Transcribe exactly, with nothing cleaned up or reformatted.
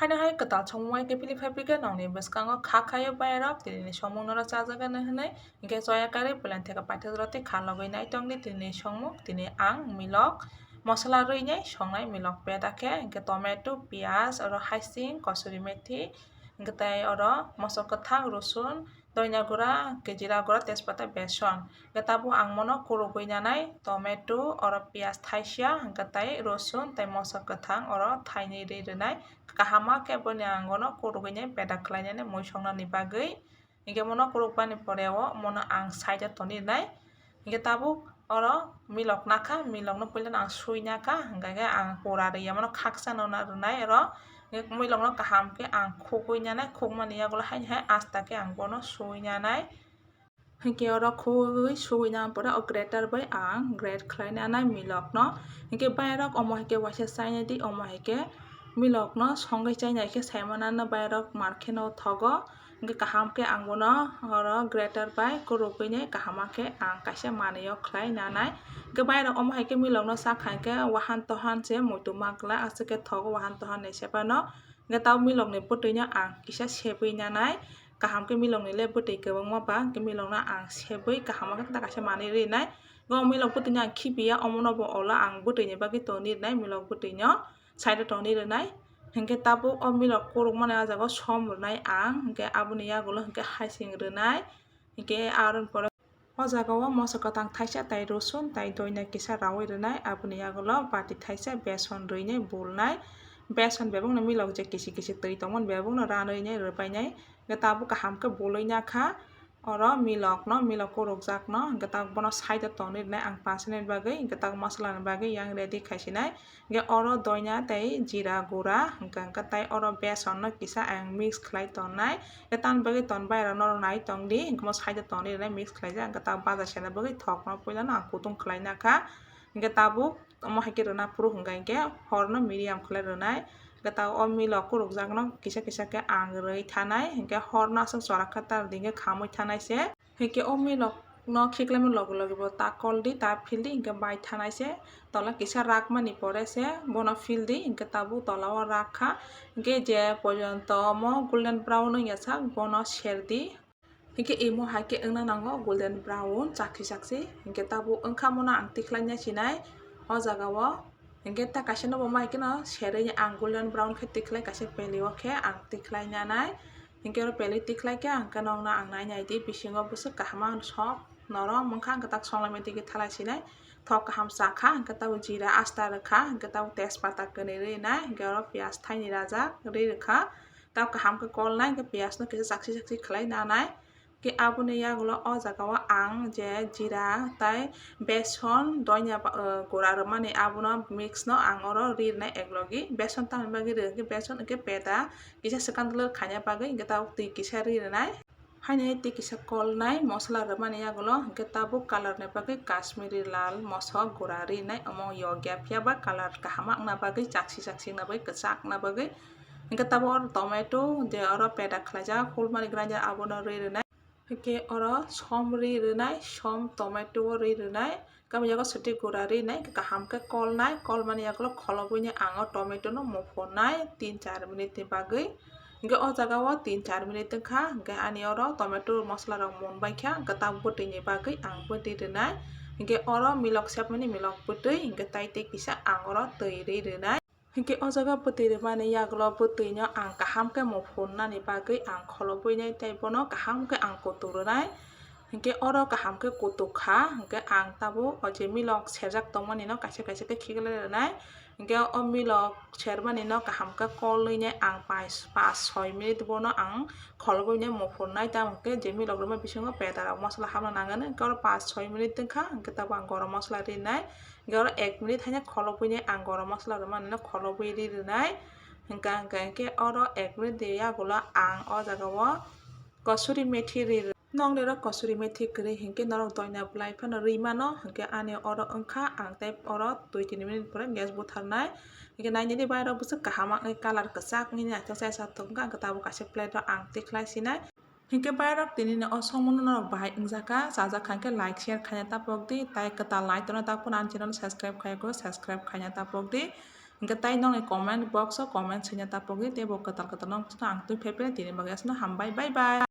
Haino hai kwtal songmung hai khe philip phai phikhe nokni bwskango kha khaio bairok tinini songmung norok chajakgani hwnwi. Hinkhe choya karwi puilani theka paithak roti kha logwi nai tongdi tinini songmung. Tini ang milok mosola rwinai songnai milok peda khe, hinkhe tomato, piyaj, oro haising, kosuri methi, hinkhe tei oro moso kwthang, rosun, doina gura, hinkhe jira gura, tejpata, beson. Hinkhe tabuk ang bono kurugwi nanai tomato, oro piyaj thaisa, hinkhe tei rosun tei moso kwthang oro thainwi rwi rwnai. Kaham khe boni ang bono kurugwi nai peda khlainani mui songnani bagwi. Hinkhe mono kurukbani pore o mono ang side o toni rwnai. Hinkhe tabuk oro milok nakha, milokno puilano ang sui nakha, hinkhe ang pura rwya mono khakchano na rwnai oro. Hinkhe milokno kaham khe ang khugwi nanai, khukmani yagulo haini hai asta khe ang bono sui nanai. Hinkhe oro khugwi sui nang pore o grater bai ang grate khlai nanai milokno. Hinkhe bairok omo hai khe waisa chainai di, omo hai khe milokno songwi chainai khe saimano bairok mankhe no thogo. Hinkhe kaham khe ang bono oro grater bai kurugwini kaham khe ang kaisa manwi o khlai nanai. Hinkhe bairok omo hai khe milokno sakha hinkhe wahan tohan se muitu ma glak aswk khe thogo wahan tohan ni sephano. Hinkhe tabuk milokni bwtwino ang kisa sebwi nanai. Kaham khe milokni le bwtwi kwbangma ba hinkhe milokno ang sebwi kaham khe ta kaisa manwi rinai. Hinkhe o milok bwtwino ang khibiya omono bo olo ang bwtwini bagwi toni rinai milok bwtwino side o toni rwnai. Hinkhe tabuk o milok kurukmani ah jaga o som rwnai ang, hinkhe aboni yagulo hinkhe haising rwnai. Hinkhe aroni pore o jaga o moso kwthang thaisa tei rosun tei doina kisa rawi rwnai, aboni yagulo bati thaisa beson rwinai bulnai. Beson bebakno milok je kisi kisi twi tongmani bebakno ranwi nai rwbainai. Hinkhe tabuk kaham khe bulwi nakha. Oro milokno, milok kurukjakno, hinkhe tabuk bono side o tongwi rwnai ang pasinani bagwi, hinkhe tabuk mosolani bagwi yang ready khaisinai. Hinkhe oro doina tei jira gura, hinkhe, hinkhe tei oro besonno kisa ang mix khlai tonnai. Hinkhe tamoni bagwi ton bairok norok nai tongdi, hinkhe omo side o tongwi rwnai mix khlaijak, hinkhe tabuk baja sena bagwi thokno puilano ang kutung khlai nakha. Hinkhe tabuk omo hai khe rwna phuru hwnkha hinkhe horno medium khlai rwnai. Hinkhe tabuk o milok kurukjakno kisa kisa khe ang rwi thanai. Hinkhe horno aswk chwra khe tar di hinkhe khamwi thanai se. Hinkhe o milokno khiklaima logi logi bo ta kol di, ta phil di, hinkhe bai thanai se. Tola kisa rakmani pore se bono phil di, hinkhe tabuk tola o rak kha. Hinkhe je porjonto omo golden brown wngya sak bono ser di. Hinkhe imo hai khe wngna nango golden brown, chakhi chakchi. Hinkhe tabuk wngkha mono ang tikhlai nai sinai o jaga o. Hinkhe ta kaisa no bo mai kheno serwi ang golden brown khe tikhlai, kaisa peli o khe ang tikhlai nanai. Hinkhe oro peli tikhlai khe ang khe nokno ang nai nai di bisingo bwswk kaham ang sok norok mwkhang kwtak songlaimani tigi thalai sinai. Thok kaham chakha, hinkhe tabuk jira asta rwkha, hinkhe tabuk tejpata kwnwi rwi nai, hinkhe oro piyaj thaini rajak rwi rwkha. Tabuk kaham khe kolnai, hinkhe piyajno kisa chakchi chakchi khlai nanai. Khe aboni yagulo o jaga o ang je jira tei beson doina ba, eh, gura rwmani abono mix no ang oro ri rwnai eklogi. Beson tamni bagwi rw, hinkhe beson hinkhe peda kisa swkang dwlwk khaina bagwi hinkhe tabuk twi kisa ri rwnai. Haino tei kisa kolnai mosola rwmani yagulo hinkhe tabuk colour ni bagwi Kashmiri lal mosok gura rinai omo yokya phiya ba colour kaham wngna bagwi chakchi chakchi wngna bagwi kwchak wngna bagwi. Hinkhe tabuk oro tomato je oro peda khlaijak hulmani grinder abono ri rwnai. Hinkhe oro som ri rwnai, som tomato o ri rwnai. Kami yago swtwi gura rinai, kaham khe kolnai, kolmani yagulo kholobwini ang o tomato no muphunai tin char minute ni bagwi. Hinkhe o jaga o tin char minute wngkha, hinkhe ani oro tomato mosola rok munbaikha, hinkhe tabuk bwtwi ni bagwi ang bwtwi rwnai. Hinkhe oro milok sepmani milok bwtwi, hinkhe tai tei kisa ang oro twi ri rwnai. Hinkhe o jaga bwtwi rwmani yagulo bwtwino ang kaham khe muphunani bagwi ang kholobwinai tei bono kaham khe ang kutuk rwnai. Hinkhe oro kaham khe kutuk kha, hinkhe ang tabuk o je milok serjak tongmani no kaisa kaisa khe khiklai rwnai. Hinkhe o milok sermani no kaham khe kolwinai ang pais, pas soi minute bono ang kholobwinai muphunai, tamo khe je milok rwma bisingo peda rok mosola hapna nangani. Hinkhe oro pas soi minute wngkha, hinkhe tabuk ang gorom mosola rinai. Hinkhe oro ek minute haino kholobwini ang gorom mosola rwmani no kholobwi ri rwnai. Hinkha hinkha hinkhe oro ek minute de yagulo ang o jaga o kasuri methi ri rw-, nokni oro kasuri methi kwrwi hinkhe norok doina bwlai phano ri mano, hinkhe ani oro wngkha ang tei oro dui tini minute pore gas butharnai. Hinkhe nainani bairok bwswk kaham wngwi colour kwchak wngwi naithok chai sa tongkha, hinkhe tabuk kaisa plate o ang tikhlai sinai. Hinkhe bairok tinini o songmano norok bahai wngjakha, chajakha hinkhe like, share khaina tapok di, tai kwtal nai tongna tapok ani channel subscribe khaiya kho, subscribe khaina tapok di. Hwnkhe tai nokni comment box o comment swina tapogwi, tei bo kwtal kwtal nokno ang twi phai phai tini bagwi aswkno hambai, bye bye.